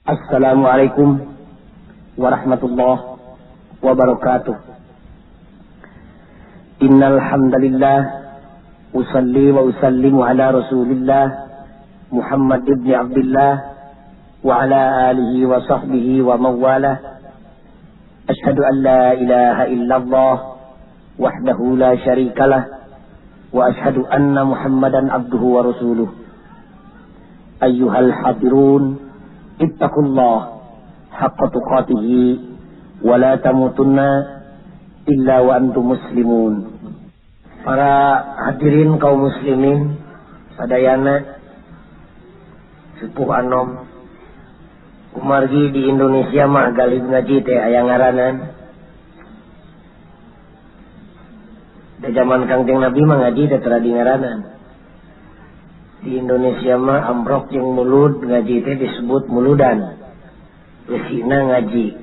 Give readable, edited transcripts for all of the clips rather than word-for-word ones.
Assalamualaikum warahmatullahi wabarakatuh. Innal hamdalillah usalli wa usallimu ala Rasulillah Muhammad ibn Abdullah wa ala alihi wa sahbihi wa mawalah. Ashhadu an la ilaha illallah wahdahu la syarikalah wa ashhadu anna Muhammadan abduhu wa rasuluh. Ayyuhal hadirun, ittaqullah haqqa tuqatihi wa la tamutunna illa wa antum muslimun. Para hadirin kaum muslimin sadayana, sepuh anom, kumargi di Indonesia mah galib ngaji teh aya ngaranan. Di zaman Kangjeng Nabi mah ngaji teh tara di ngaranan. Di Indonesia mah amrok jeung mulud ngaji teh disebut muludan. Eusina ngaji.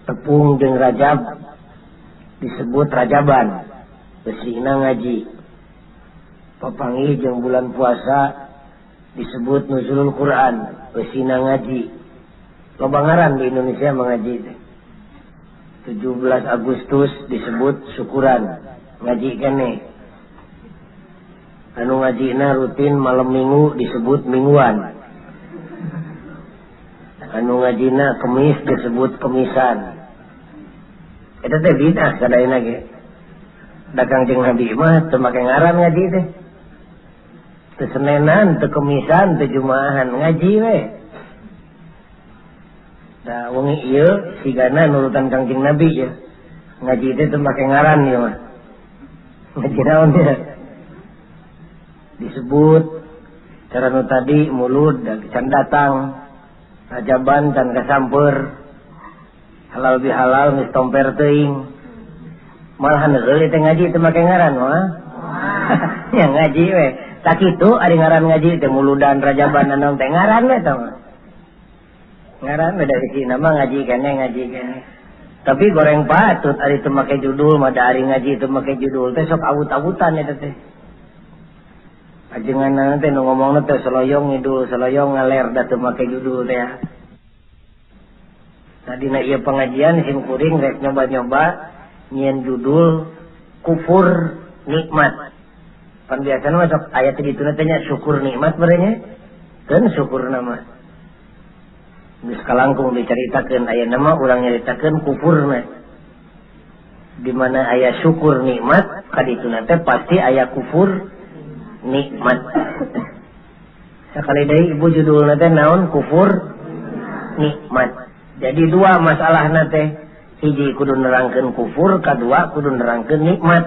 Tepung jeung rajab disebut rajaban. Eusina ngaji. Papanggih jeung bulan puasa disebut nuzulul Quran. Eusina ngaji. Loba ngaran di Indonesia mah ngaji teh. 17 Agustus disebut syukuran, ngaji keneh. Anu ngajina rutin malam minggu disebut mingguan. Anu ngajina kemis disebut kemisan. Eta teh bidah sadayana ge. Da Kangjeng Nabi mah teu make ngaran ngaji teh. Teu Senenan, teu Kemisan, teu Jumaahan, ngaji we. Da wengi ieu sigana nurutan Kangjeng Nabi ya. Ngaji teh teu make ngaran ieu mah. Ngaji naon teh? Disebut cara nu tadi mulud dan can datang, rajaban can kasamper, halal bihalal geus tomper teuing. Malahan heula teh ngaji teu make ngaran mah. Ya ngaji we. Tak kitu ari ngaran ngaji teh muludan rajaban naon teh ngaran we tah mah. Ngaran we dari sini mah ngaji keneh ngaji keneh. Tapi goreng patut ari teu make judul mah da ari ngaji teu make judul teh sok awut-awutan eta teh. Ajengan teh nu ngomongna teh seloyong ngidul, seloyong ngaler da teu make judul teh. Tadina ieu pengajian sim kuring rek nyoba-nyoba nyieun judul kufur nikmat. Pan biasana mah sok aya teh dituna teh nya syukur nikmat barenya. Keun syukur nama. Geus kalangkung dicaritakeun aya nama urang nyaritakeun kufurna. Di mana aya syukur nikmat kadituna teh pasti aya kufur nikmat. Sekali deui ibu judulna teh naon? Kufur nikmat. Jadi dua masalahna teh, hiji kudu nerangkeun kufur, kadua kudu nerangkeun nikmat.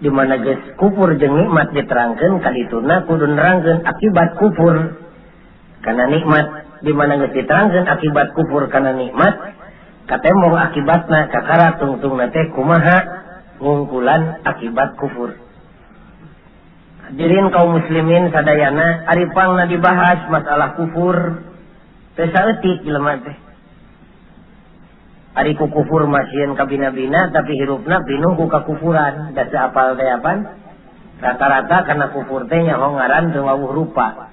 Di mana geus kufur jeung nikmat diterangkeun, kadituna kudu nerangkeun akibat kufur kana nikmat. Di mana geus diterangkeun akibat kufur kana nikmat, katemong akibatna kakara tungtungna teh kumaha ngungkulan akibat kufur. Hadirin kaum muslimin sadayana, ari pangna dibahas masalah kufur teh saeutik jelema teh. Ari ku kufur masieun ka bina-bina tapi hirupna pinuh ku kakufuran, da teu apal teh apan? Rata-rata kana kufur teh nyaho ngaran teu wawuh rupa.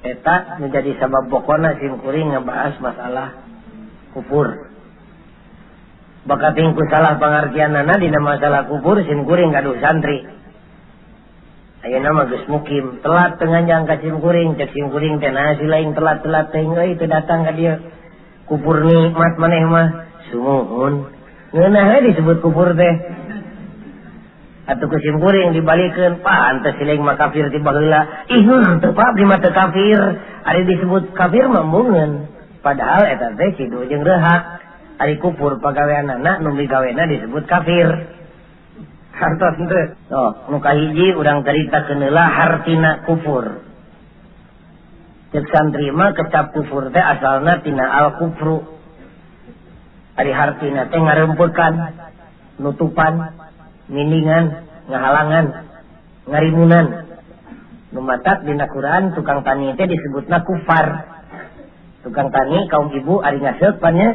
Eta menjadi sabab pokona sim kuring ngebahas masalah kufur. Bakating ku salah pangartianana dina masalah kufur sim kuring gaduh santri. Ayeuna mah geus mukim, telat teu nganjang ka sim kuring, cek sim kuring teh naha si lain telat-telat teuing euy teu datang ka dieu. Kufur nikmat maneh mah sumuhun. Ngeunah we disebut kufur teh. Atuh ku sim kuring dibalikeun, pantes si lain mah kafir ti baheula. Ih heuh teu pak abdi mah teu kafir. Ari disebut kafir mah embungeun. Padahal eta teh cidu jeung reuhak. Ari kufur pagaweanana nu migawena disebut kafir. Hartos henteu. Tuh, nu kahiji urang caritakeun heula hartina kufur. Cek santri mah kecap kufur teh asalna tina al kufru. Ari hartina teh ngarempekan, nutupan, nindingan, ngahalangan, ngarimunan. Nu matak dina Quran tukang tani teh disebutna kufar. Tukang tani kaum ibu ari ngaseuk pan nya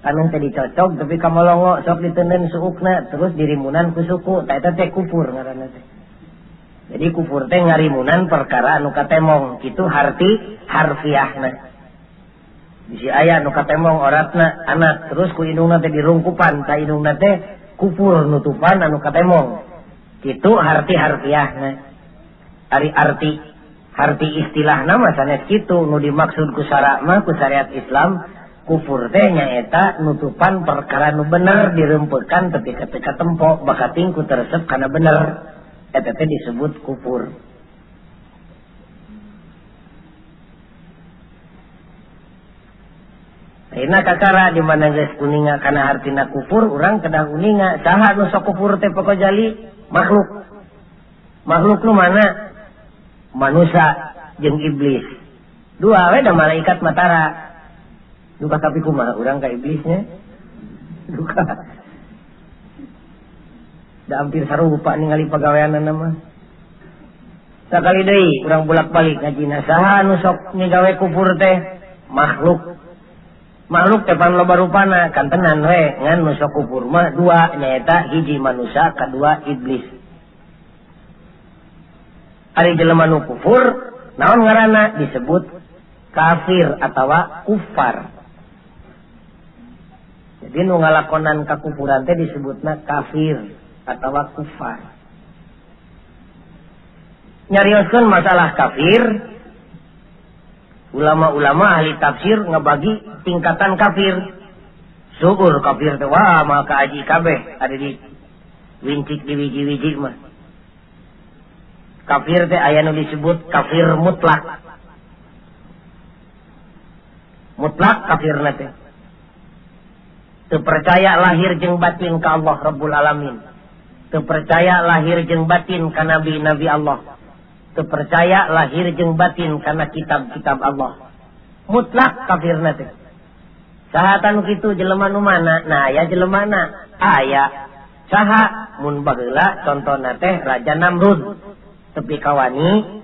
anu teh dicocok tapi kamolongo sok diteuneun suukna terus dirimunan ku suku, ta eta teh kufur ngaranna teh. Jadi kufur teh ngarimunan perkara anu katemong kitu harti harfiahna. Bisi aya nu katemong oratna anak terus ku indungna teh dirungkupan ta indungna teh kufur nutupan anu katemong. Kitu harti harfiahna. Ari arti harti istilahna mah sanes kitu nu dimaksud ku syara mah ku syariat Islam kufur teh nyaeta nutupan perkara nu bener dirempekan tepi ka teu katempo bakating ku teresep kana bener. Eta teh disebut kufur. Ayeuna kakara di mana geus kuninga kana hartina kufur urang kedah uninga saha nu sok kufur teh pokojali makhluk. Makhluk nu mana? Manusia jeung iblis. Dua we da malaikat matara. Duka tapi kumaha urang ka iblisnya? Duka. Da hampir sarupa ningali pagaweanana mah. Sakali deui urang bolak-balik ngajina saha nu sok nyigawe kufur teh makhluk. Makhluk teh pan loba rupana kantenan we ngan nu sok kufur mah dua nyaeta hiji manusia kadua iblis. Ari jelema nu kufur naon ngaranna disebut kafir atawa kufar. Jadi nu ngalakonan kakufuran teh disebutna kafir atawa kufar. Nyarioskeun masalah kafir, ulama-ulama ahli tafsir ngebagi tingkatan kafir. Syukur kafir teh wah maka aji kabeh ada di wincik di wiji-wiji mah. Kafir teh aya nu disebut kafir mutlak. Mutlak kafirna teh. Teu percaya lahir jeung batin ka Allah Rabbul Alamin. Teu percaya lahir jeung batin ka nabi-nabi Allah. Teu percaya lahir jeung batin kana kitab-kitab Allah. Mutlak kafirna teh. Saha tanu kitu jelema nu mana? Nah aya jelemana. Aya. Saha mun baheula contona teh Raja Namrud. Tepi kawani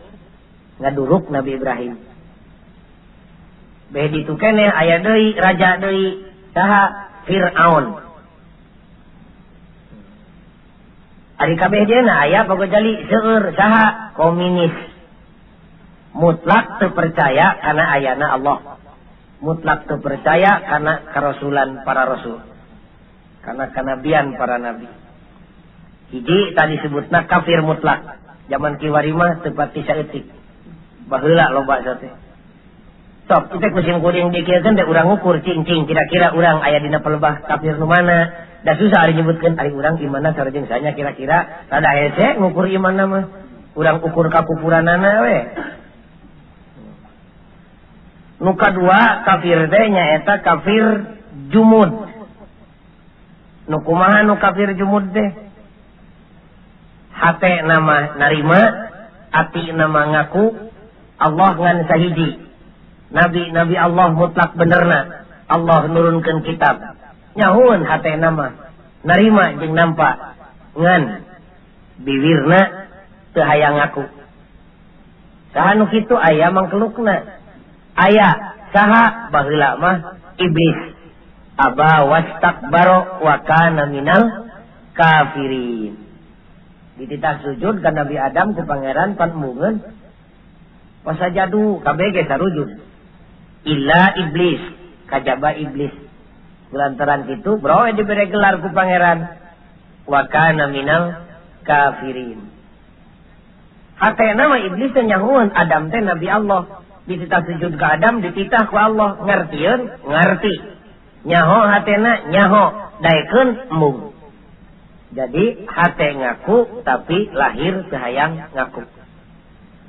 ngaduruk Nabi Ibrahim. Beh ditu keneh aya deui raja deui saha Fir'aun. Ari kabeh dieuna aya pagojali seueur saha komunis. Mutlak teu percaya kana ayana Allah. Mutlak teu percaya kana karasulan para rasul. Kana kanabian para nabi. Hiji tadi sebutna kafir mutlak. Zaman kiwari mah teu pati saeutik. Baheula loba teh. Sok kita kusim kuring dikirkeun teh urang ngukur cing-cing kira-kira urang aya dina pelebah kafir nu mana. Da susah ari nyebutkeun ari urang imanna sareng sanya kira-kira rada hese ngukur imanna mah. Urang ukur kakufuranana we. Nu kadua kafir teh nyaeta kafir jumud. Nu kumaha nu kafir jumud teh? Hate nama narima, ati nama ngaku Allah ngan sahiji. Nabi-nabi Allah mutlak benerna. Allah nurunkeun kitab. Nyahueun hate nama narima jeung nampa ngan biwirna teu hayang ngaku. Saha nu kitu aya mangkelukna. Aya saha baheula mah iblis. Aba wastakbaro wa kana minal kafirin. Dititah sujud ka Nabi Adam ku pangeran pan embungeun. Pasajadu kabeh ge sarujud. Illa iblis, kajaba iblis. Lantaran kitu bro dibere gelar ku pangeran wa kana minal kafirin. Hatena mah iblis teh nyahueun Adam teh nabi Allah. Dititah sujud ka Adam dititah ku Allah, ngartieun ngarti. Nyaho hatena nyaho, daekeun embung. Jadi hate ngaku tapi lahir teu hayang ngaku.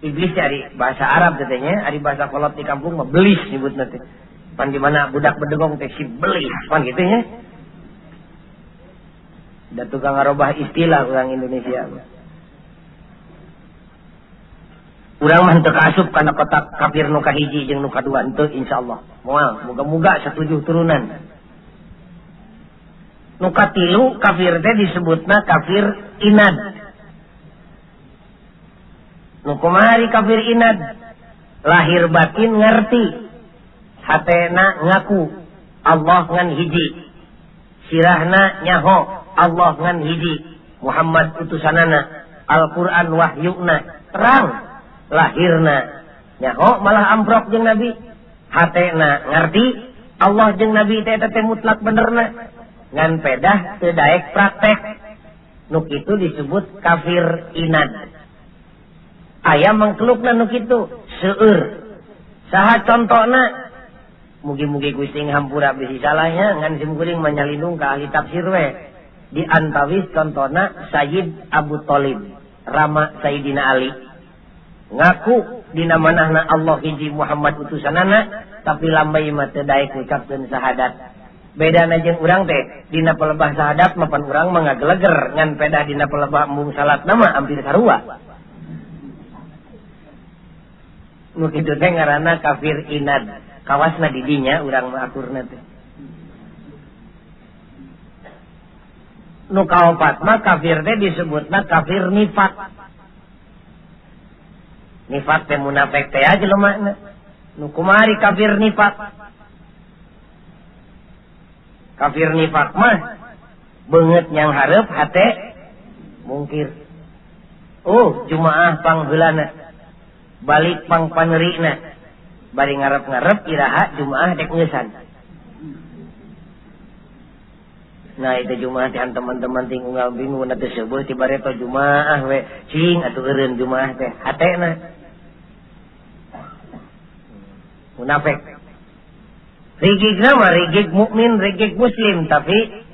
Iblis ari bahasa Arab katanya, ari bahasa kolot di kampung mah belis nyebutna teh. Pan di mana budak bedegong teh si belis, pan kitu nya. Da tukang ngarobah istilah urang Indonesia. Urang mah teu kaasup kana kotak kafir nu kahiji jeung nu kadua henteu insyaallah. Moal, moga-moga satujuh turunan. Nu katilu kafir teh disebutna kafir inad. Nu kumaha kafir inad? Lahir batin ngerti, hatena ngaku Allah ngan hiji, sirahna nyaho Allah ngan hiji, Muhammad utusanana, Al-Qur'an wahyuna terang lahirna nyaho malah amprok jeung Nabi hatena ngarti Allah jeung Nabi teh eta teh mutlak benerna ngan pedah teu daek praktek nu kitu disebut kafir inad. Aya mangkelukna nu kitu seueur. Saha contona mugi-mugi Gusti hampura bisi salahnya ngan simkuring manyalindung ka ahli tafsir we. Di antawis contona Sayyid Abu Thalib Rama Sayyidina Ali ngaku dina manahna Allah hiji Muhammad utusanana tapi lambai mah teu daek ngucapkeun syahadat. Bedana jeung urang teh dina pelebah syahadat mapan urang mah ngageleger ngan pedah dina pelebah embung salatna mah hampir sarua. Nu kitu teh ngaranna kafir inad. Kawasna di dinya urang mah akurna teh. Nu kaopat mah kafir teh disebutna kafir nifak. Nifak teh munafik teh aja jelema. Nu kumari kafir nifak. Kafir nifak mah beungeut nyang hareup hate mungkir. Oh, jumaah pangheulana. Balik pang panerina. Bari ngarep-ngarep iraha jumaah dek ngeusan. Nah itu jumaah teh teman-teman ting unggal bingung na teh seubeut ti bareto jumaah we cing atuh eureun jumaah teh hatena. Munafik. Rigigna mah rigig mukmin, rigig muslim tapi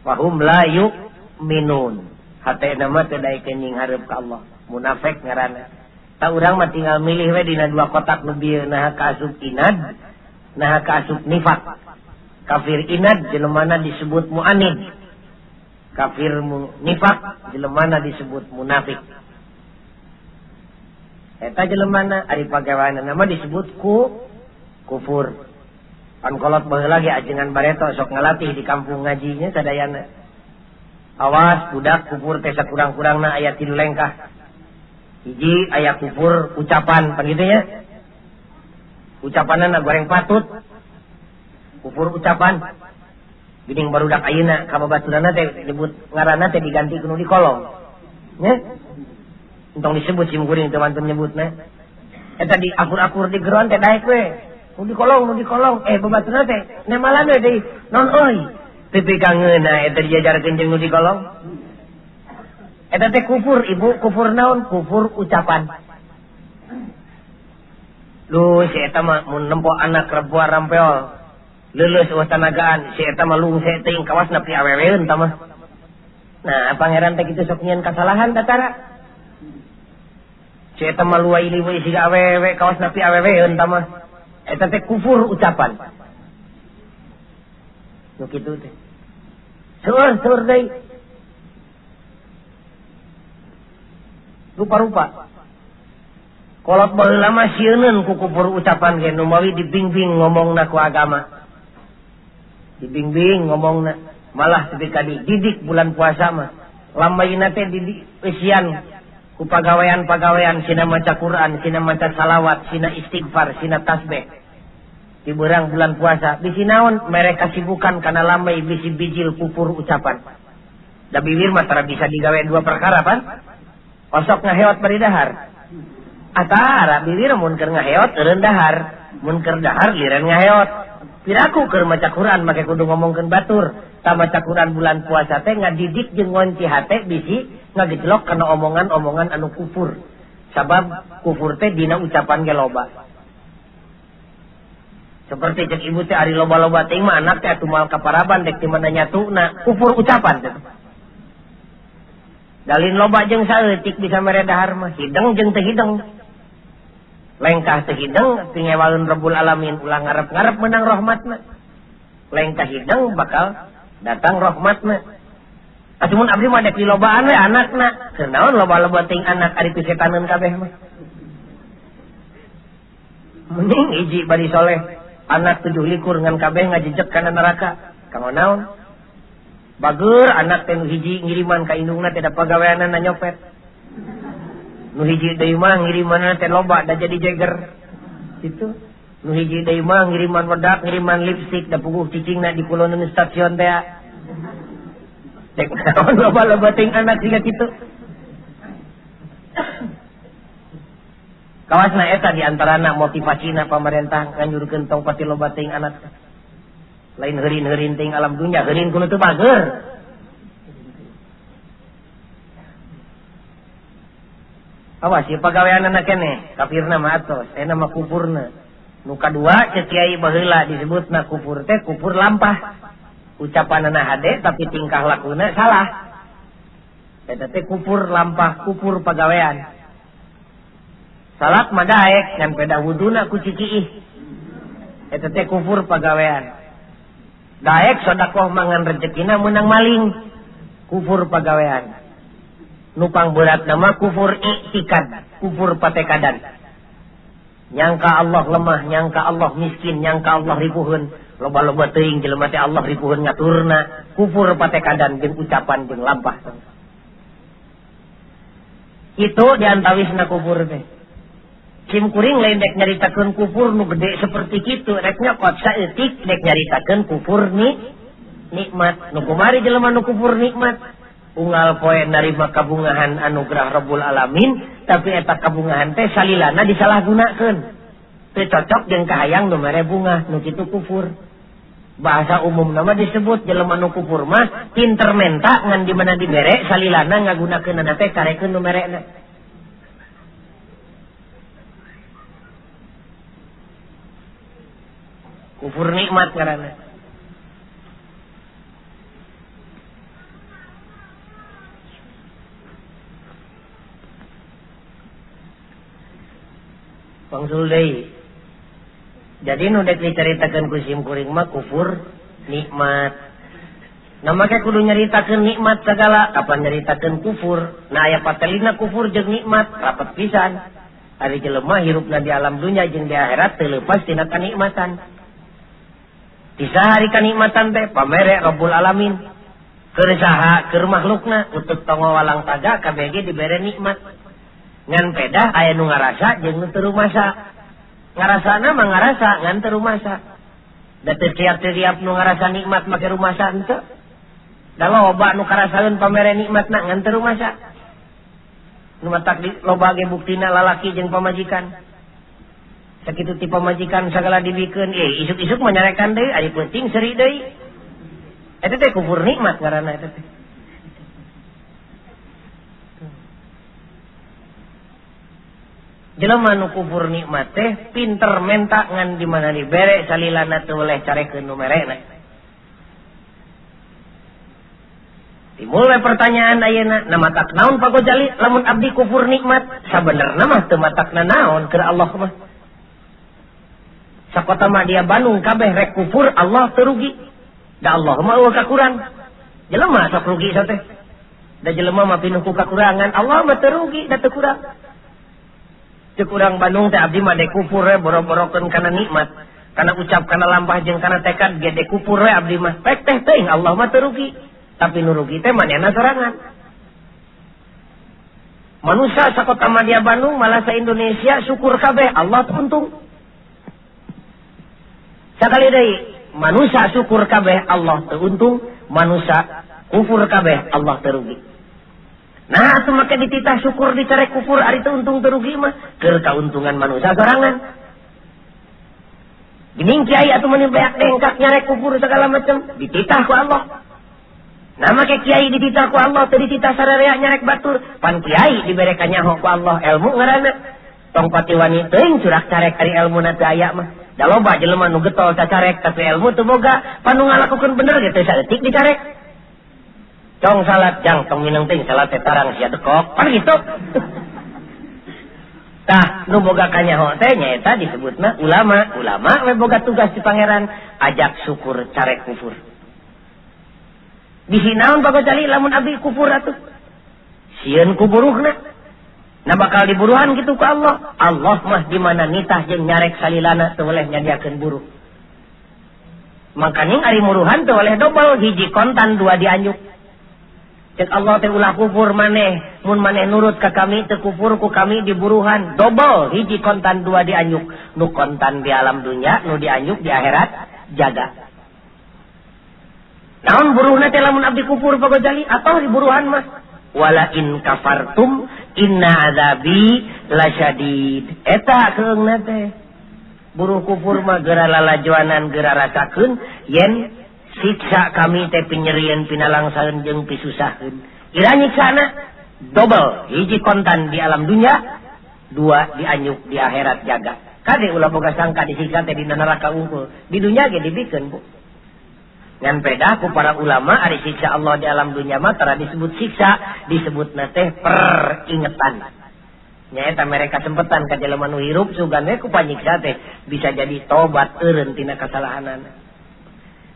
wahum la yu'minun. Hatena mah teu daekeun nying hareup ka Allah. Munafik ngaranna. Ta urang mah tinggal milih we dina dua kotak nu bieu naha kaasup inad, naha kaasup nifak. Kafir inad jelemana disebut mu'anid. Kafir nifak jelemana disebut munafik. Eta jelemana ari pagaweanna mah disebut kufur. Pan kolot baheula ge ajengan bareto sok ngalatih di kampung ngajinya sadayana. Awas budak kufur teh sakurang-kurangna aya 3 lengkah. Hiji aya kufur ucapan pan kitu nya. Ucapanna goreng patut. Kufur ucapan geuning barudak ayeuna ka babaturanna teh nyebut ngaranna teh diganti ku nu dikolong nya entong disebut sim kuring teu mantun nyebutna eta di akur-akur di geroan teh daek we nu dikolong babaturanna teh nemalan we deui non euy teu kangeuna eta diajarkeun jeung nu dikolong eta teh kufur ibu kufur naon kufur ucapan. Lu si eta mah mun nempo anak rebuar rampeol leuleus eueuh tanagaan si eta mah lungse teuing kawasna piaweweun ta mah. Nah, pangeran teh kitu sok nyieun kasalahan tatara. Si eta mah luai liweuh siga awewe kawasna piaweweun ta mah. Eta teh kufur ucapan. Nu kitu teh. Seueur deui. Rupa-rupa. Kolot baheula mah sieuneun ku kufur ucapan ge nu mawi dibimbing ngomongna ku agama. Dibimbing ngomongna malah tepi ka dididik bulan puasa mah lambayna teh didik eusian ku pagawean-pagawean sina maca Quran, sina maca salawat, sina istighfar, sina tasbih. Di beurang bulan puasa bisi naon mere kasibukan kana lambay bisi bijil kufur ucapan. Da bibir mah tara bisa digawe dua perkara pan. Osok ngaheot bari dahar. Atara bibir mun keur ngaheot eureun dahar, mun keur dahar liren ngaheot. Piraku keur maca Quran make kudu ngomongkeun batur. Ta maca Quran bulan puasa teh ngadidik jeung ngonci hate bisi ngagejlok kana omongan-omongan anu kufur. Sabab kufur teh dina ucapan ge loba. Seperti cek ibu teh ari loba-loba teh mah anak teh atuh moal kaparaban dek di mana nyatuna, kufur ucapan teh. Dalin loba jeung saeutik bisa mere dahar mah, hideng jeung teu hideng. Lengkah teu hideng tingewaeun Rabbul Alamin ulah ngarep-ngarep menang rahmatna. Lengkah hideng bakal datang rahmatna. Atuh mun abdi mah dek dilobaan we anakna. Keur naon loba-loba teuing anak ari pisetaneun kabeh mah. Mending hiji bari soleh, anak 27 ngan kabeh ngajejek kana neraka. Kanggo naon? Bager anak teh nu hiji ngiriman ka indungna teh da pagaweanna nyopet. Nu hiji deui mah ngirimanna teh loba da jadi jeger. Kitu. Nu hiji deui mah ngiriman wedak, ngiriman lipstik da puguh cicingna di kuloneun stasiun teh. Dek naon loba-loba teuing anak siga kitu. Kawasna eta di antarana motivasina pamarentah nganjurkeun tong pati loba teuing anak. Lain heurin-heurin teuing alam dunya, heurin kudu teu bager. Awas ieu pagaweanana keneh, kafirna mah atos, ayeuna mah kufurna. Nu kadua cek kiai baheula disebutna kufur teh kufur lampah. Ucapanana hade tapi tingkah lakuna salah. Eta teh kufur lampah, kufur pagawean. Salat mah daek ngan peda wuduna ku cikiih. Eta teh kufur pagawean. Daek sedekah mangan rejekina meunang maling. Kufur pagawean. Nu pangberatna mah kufur iktikad, kufur patekadan. Nyangka Allah lemah, nyangka Allah miskin, nyangka Allah ripuheun. Loba-loba teuing jelema teh Allah ripuheun ngaturna. Kufur patekadan jeung ucapan jeung lampah. Itu diantawisna kufur teh. Sim kuring lain dek nyaritakeun kufur nu gede seperti kitu, rek nyokot saeutik dek nyaritakeun kufur ni nikmat. Nu kumari jelema nu kufur nikmat, unggal poe narima kabungahan anugerah Rabbul Alamin, tapi eta kabungahan teh salilana disalahgunakeun. Teu cocok jeung kahayang nu mere bungah, nu kitu kufur. Bahasa umum nama disebut jelema nu kufur mah pinter menta ngan di mana dibere salilana ngagunakeunana teh carekeun nu merena. Kufur nikmat ngaranna. Pangsul deui. Jadi nu dek dicaritakeun ku sim kuring mah kufur nikmat. Nah make kudu nyaritakeun nikmat sagala, kapan nyaritakeun kufur? Nah aya patelina kufur jeung nikmat rapat pisan. Ari jelema hirupna di alam dunya jeung di akhirat teu leupas tina kanikmatan. Di sahari kanikmatan teh pamere Rabbul Alamin. Keur saha keur makhlukna utuk tongo walang taga kabeh dibere nikmat. Ngan pedah aya nu ngarasa jeung nu teu rumasa. Ngarasana mah ngarasa ngan teu rumasa. Da teu tiap-tiap nu ngarasa nikmat make rumasa henteu. Da loba nu karasaeun pamere nikmatna ngan teu rumasa. Nu matak di loba ge buktina lalaki jeung pamajikan. Sakitu ti pamajikan sagala dibikeun, isuk-isuk mah nyarekan deui, ari peuting seuri deui. Eta teh kufur nikmat ngaranna eta teh. Jelema nu kufur nikmat teh pinter menta ngan di mana dibere salilana teu weleh carekeun nu merena. Timbul we pertanyaan ayeuna, na matak naon Pak Gojali lamun abdi kufur nikmat? Sabenerna mah teu matakna naon keur Allah mah. Sakota mah dia Bandung kabeh rek kufur Allah teu rugi. Da Allah mah eueuh kakurang. Jelema sok rugi sateh. Da jelema mah pinuh ku kakurangan, Allah mah teu rugi da teu kurang. Teu kurang Bandung teh abdi mah dek kufur we boro-borokeun kana nikmat, kana ucap, kana lampah jeung kana tekad ge dek kufur we abdi mah. Pek teh teuing Allah mah teu rugi. Tapi nu rugi teh manehna sorangan. Manusia sakota mah dia Bandung malah sa Indonesia syukur kabeh Allah teu untung. Sakali deui manusia syukur kabeh Allah teu untung, manusia kufur kabeh Allah teu rugi. Nah atuh make dititah syukur dicarek kufur ari teu untung teu rugi mah keur kauntungan manusia sorangan. Geuning kiai atuh meni beak dengkak nyarek kufur segala macam dititah ku Allah. Nah make kiai dititah ku Allah teu dititah sararea nyarek batur, pan kiai dibere kanyaho ku Allah ilmu ngaranna. Tong pati wani teuing curak carek ari elmuna teu aya mah. Da loba jelema nu getol cacarek tapi ilmu teu boga, pan nu ngalakukeun bener ge teu saeutik dicarek. Cong salat jang tong mineng teuing salat teh tarang sia dekok, pan kitu. Tah nu boga kanyaho teh nyaeta disebutna ulama. Ulama we boga tugas di pangeran ajak syukur carek kufur. Bisi naon Pak Gojali lamun abdi kufur atuh? Sieun ku buruhna. Nah bakal diburuhan gitu ku Allah. Allah mah di mana nitah jeung nyarek salilana teu weleh nyadiakeun buruh. Makaning ari muruhan teu weleh dobel, hiji kontan dua dianjuk. Cek Allah teh ulah kufur maneh, mun maneh nurut ka kami teu kufur ku kami diburuhan dobel, hiji kontan dua dianjuk. Nu kontan di alam dunya, nu dianjuk di akhirat jaga. Naon buruhna teh lamun abdi kufur Pak Gojali atau diburuhan mah? Wala in kafartum inna azabi lasyadid. Eta keungna teh. Buruh kufur mah geura lalajoanan geura rasakeun yen siksa kami teh pinyerieun pinalangsaeun jeung pisusaheun. Ira nyiksana dobel, hiji kontan di alam dunya, dua dianyuk di akhirat jaga. Kade ulah boga sangka disiksa teh dina neraka unggul. Di dunya ge dibikeun bu. Ngan pedah ku para ulama ari siksa Allah di alam dunya mah tara disebut siksa, disebutna teh peringetan. Nyaeta mereka sempetan ka jelema nu hirup sugan we ku panyiksa teh bisa jadi tobat eureun tina kasalahanana.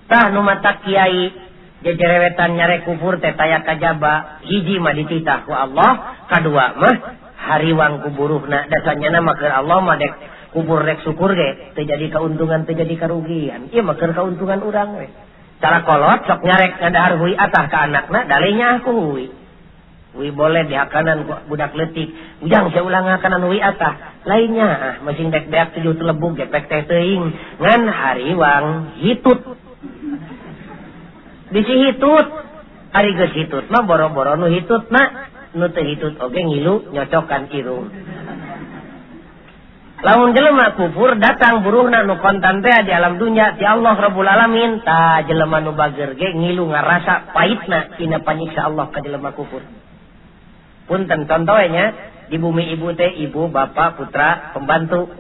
Tah nu matak kiai jejerewetan nyarek kufur teh taya kajaba, hiji mah dititah ku Allah, kadua mah hariwang ku buruhna dasanyana mah keur Allah mah dek kubur rek syukur ge teu jadi kauntungan teu jadi karugian. Ieu mah keur kauntungan urang we. Cara kolot sok nyarek ngadahar hui atah ka anakna dalenya aku hui. Hui boleh dihakanan ku budak leutik. Ujang sia ulah ngakanan hui atah. Lainnya ah masing dek beak tujuh telebug gepek teh teuing ngan hariwang hitut. Bisi hitut. Ari geus hitut mah boro-boro nu hitut na nu teu hitut oge ngilu nyocokan irung. Lamun jelema kufur datang buruhna nu kontan teh di alam dunya ti Allah Rabbul Alamin ta jelema nu bager ge ngilu ngarasa paitna tina panyiksa Allah ka jelema kufur. Punten contohnya di bumi ibu teh ibu bapak putra pembantu,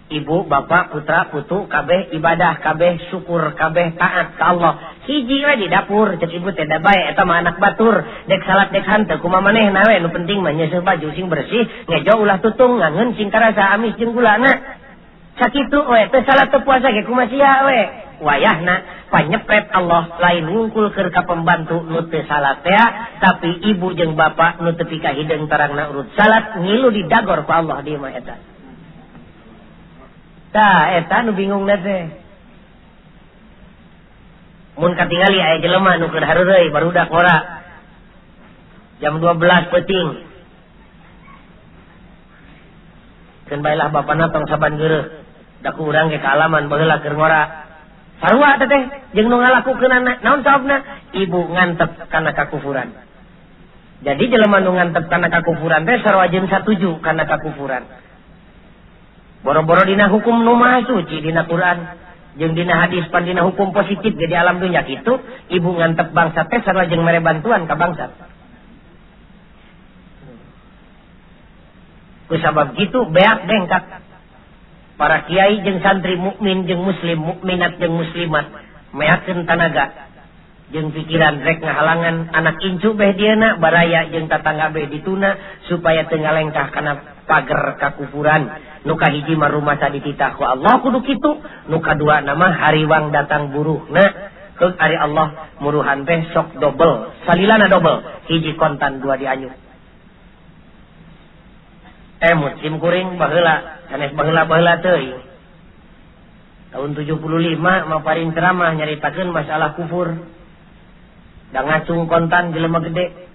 ibu bapak putra putu kabeh ibadah kabeh syukur kabeh taat ka Allah. Hiji we di dapur cek ibu teh da bae eta mah anak batur dek salat dek hanteu kumaha manehna we nu penting mah nyeuseuh baju sing bersih ngejo ulah tutung ngangeun sing karasa amis jeung gulana sakitu we teu salat teu puasa ge kumaha sia we. Wayahna panyepret Allah lain ngungkul keur ka pembantu nu teu salat teh tapi ibu jeung bapak nu teu pikahideung tarangna urut salat ngilu didagor ku Allah di mah eta. Tah eta nu bingungna teh. Mun katingali aya jelema nu keur hareureuy barudak ngora. Jam 12 peuting. Keun bae lah bapana tong saban geureuh. Da ku urang ge kaalaman baheula keur ngora. Sarua teh teh jeung nu ngalakukeunana. Naon sababna? Ibu ngantep kana kakufuran. Jadi jelema nu ngantep kana kakufuran teh sarua jeung satuju kana kakufuran. Boro-boro dina hukum nu maha suci dina Quran jeung dina hadis pan dina hukum positif ge di alam dunya kitu ibu ngantep bangsa teh sarua jeung mere bantuan ka bangsa. Ku sabab kitu beak dengkak para kiai jeung santri mukmin jeung muslim mukminat jeung muslimat meakeun tanaga jeung pikiran rek ngahalangan anak incu beh dieuna baraya jeung tatangga beh dituna supaya teu ngalengkah kana pager kakufuran. Nu kahiji mah rumasa dititah ku Allah kudu kitu, nu kadua nama hariwang datang buruhna. Keuk ari Allah muruhan teh sok dobel, salilana dobel, hiji kontan dua dianyuk. Musim kuring baheula, sanes baheula-baheula teuing. Tahun 75 mah paring ceramah nyaritakeun masalah kufur. Da ngacung kontan jelema gede.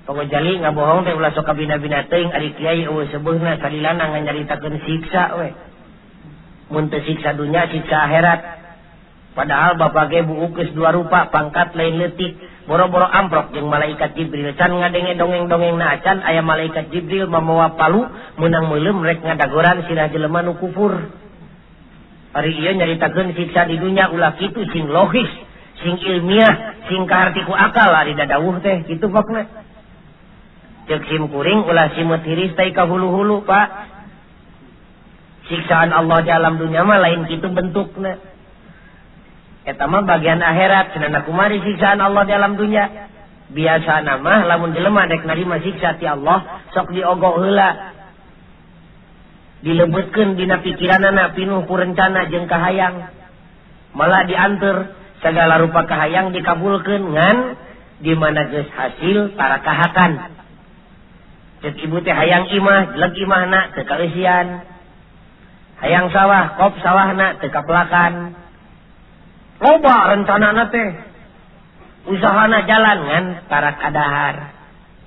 Pangojali ngabohong teh ulah sok kabina-bina teuing ari kiai eueuh seubeuhna salilana nganyaritakeun siksa we. Mun teu siksa dunya siksa akhirat. Padahal bapak ge buuk geus dua rupa pangkat lain leutik, boro-boro amprok jeung malaikat Jibril can ngadenge dongeng-dongengna acan aya malaikat Jibril mamawa palu meunang meuleum rek ngadagoran sirah jelema nu kufur. Ari ieu nyaritakeun siksa di dunya ulah kitu sing logis, sing ilmiah, sing kaharti ku akal ari dadawuh teh kitu pokna. Cek sim kuring ulah simeut hiris tai ka hulu-hulu pak. Siksaan Allah di alam dunia mah lain kitu bentukna. Eta mah bagian akhirat cenah kumari siksaan Allah di alam dunia. Biasana mah lamun jelema dek narima siksa ti Allah sok diogok heula. Dilebetkeun dina pikiranana pinuh ku rencana jeung kahayang. Malah dianteur segala rupa kahayang dikabulkeun ngan di mana geus hasil tarakahakan. Cek ibu teh hayang imah, jelek imahna teu kaeusian. Hayang sawah, kop sawahna teu kapelakan. Loba rencanana teh. Usahana jalan ngan tarakadahar.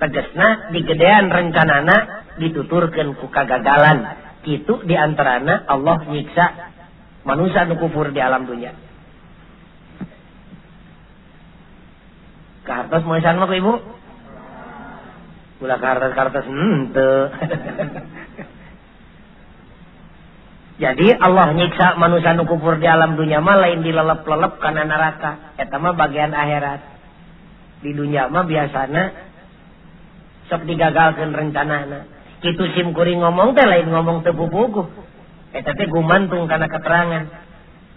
Tegesna digedean rencanana dituturkeun ku kagagalan. Kitu diantarana Allah nyiksa manusia nu kufur di alam dunya. Kahartos moesan mah ku ibu? Ulah kartos-kartos henteu. Jadi Allah nyiksa manusia nu kufur di alam dunia mah lain dilelep-lelep kana neraka. Eta mah bagian akhirat. Di dunia mah biasana sok digagalkeun rencanana. Kitu sim kuring ngomong teh lain ngomong teu pupuguh. Eta teh gumantung kana keterangan.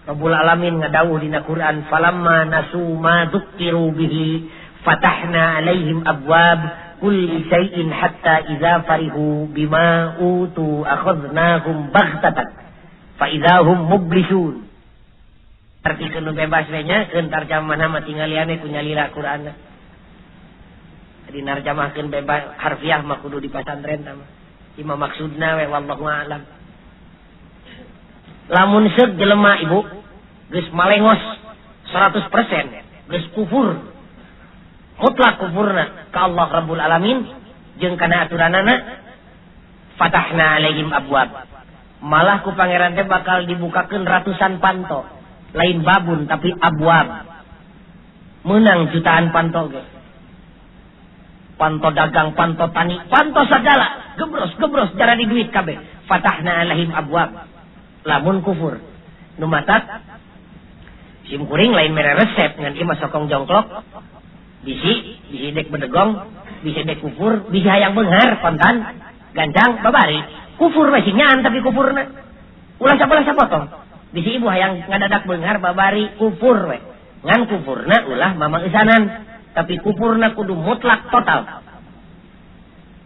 Rabbul Alamin ngadawuh dina Quran, falamma nasu ma dzukiru bihi fatahna alaihim abwab kulli syai'in hatta idza farihu bima utu akhadnahum baghtatan fa idza hum mublisun. Artikeun nu bebas we nya, keun tarjamahna mah tinggalian we ku nyalira Qur'anna. Jadi narjamahkeun bebas harfiah mah kudu di pasantren tah mah. Ieu mah maksudna we wallahu a'lam. Lamun seuk jelema ibu geus malengos 100% geus kufur. Mutlak kufurna ka Allah Rabbul Alamin jeung kana aturanana fatahna alaihim abwab. Malah ku pangeran teh bakal dibukakeun ratusan panto. Lain babun tapi abwab. Menang jutaan panto ge. Panto dagang, panto tani, panto sagala, gebros-gebros jara di duit kabeh. Fatahna alaihim abwab. Lamun kufur. Nu matak sim kuring lain mere resep ngan ieu mah sokong jongklok. Bisi, bisi dek bedegong, bisi dek kufur, bisi hayang beunghar kontan, gancang babari. Kufur we sing nyaan tapi kufurna. Ulah sabelah sapotong. Bisi ibu hayang ngadadak beunghar babari kufur we. Ngan kufurna ulah mamangeusanan, tapi kufurna kudu mutlak total.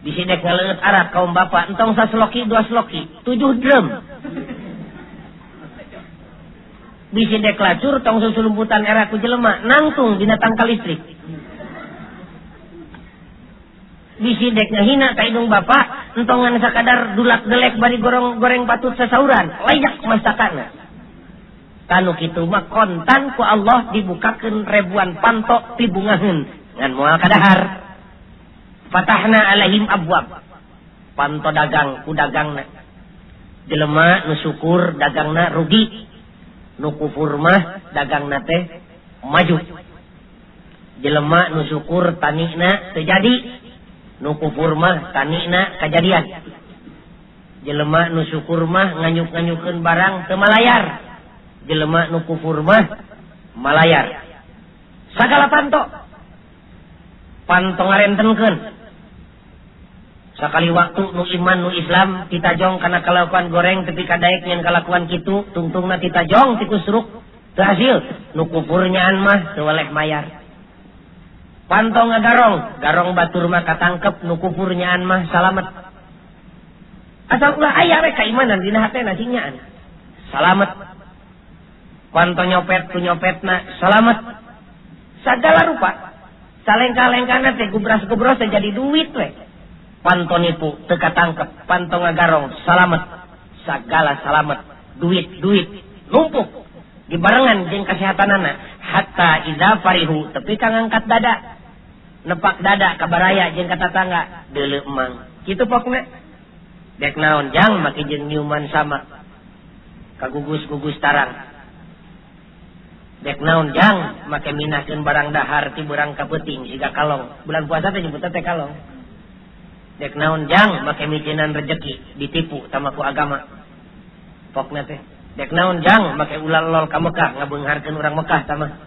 Bisi dek ngaleueut Arab kaum bapak entong sasloki dua sloki, 7 drum. Bisi dek lacur tong susulumputan era ku jelema nangtung dina tangkal listrik. Bisi dek ngahina ka indung bapak entongan sakadar dulak delek bari gorong goreng patut sasauran layak masakana. Kanu kitu mah kontan ku Allah dibukakeun ribuan pantok pibungaheun ngan moal kadahar. Fatahna alaihim abwab. Panto dagang ku dagangna. Jelema nu syukur dagangna rugi. Nu kufur mah dagangna teh maju. Jelema nu syukur tanina teu jadi. Nu kufur mah tanina kajadian. Jelema nu syukur mah nganyuk-nganyukeun barang teu malayar. Jelema nu kufur mah malayar. Sagala panto. Panto ngarentenkeun. Sakali waktu nu iman nu Islam titajong kana kalakuan goreng tepi ka daek nyen kalakuan kitu tungtungna titajong ti kusruk teu hasil. Nu kufur nyaan mah teu weleh mayar. Panto ngagarong, garong batur mah katangkep, nu kufur nyaan mah salamet. Asal ulah aya we kaimanan dina hatena sing nyaan. Salamet. Panto nyopet ku nyopetna salamet. Sagala rupa. Salengka-lengkana teh gubras-gubros teh jadi duit we. Panto nipu teu katangkep, panto ngagarong salamet. Sagala salamet, duit-duit numpuk dibarengan jeung kesehatanana hatta idza farihu tepi ka ngangkat dada. Nepak dada ka baraya jeung ka tatangga deuleu emang. Kitu pokna. Dek naon jang make jeung nyiuman sama. Kagugus-gugus tarang. Dek naon jang make minahkeun barang dahar ti beurang ka peuting siga kalong. Bulan puasa teh nyebutna teh kalong. Dek naon jang make micenan rejeki ditipu sama ku agama. Pokna teh. Dek naon jang make ulah lol ka Mekah ngabeungharkeun urang Mekah sama.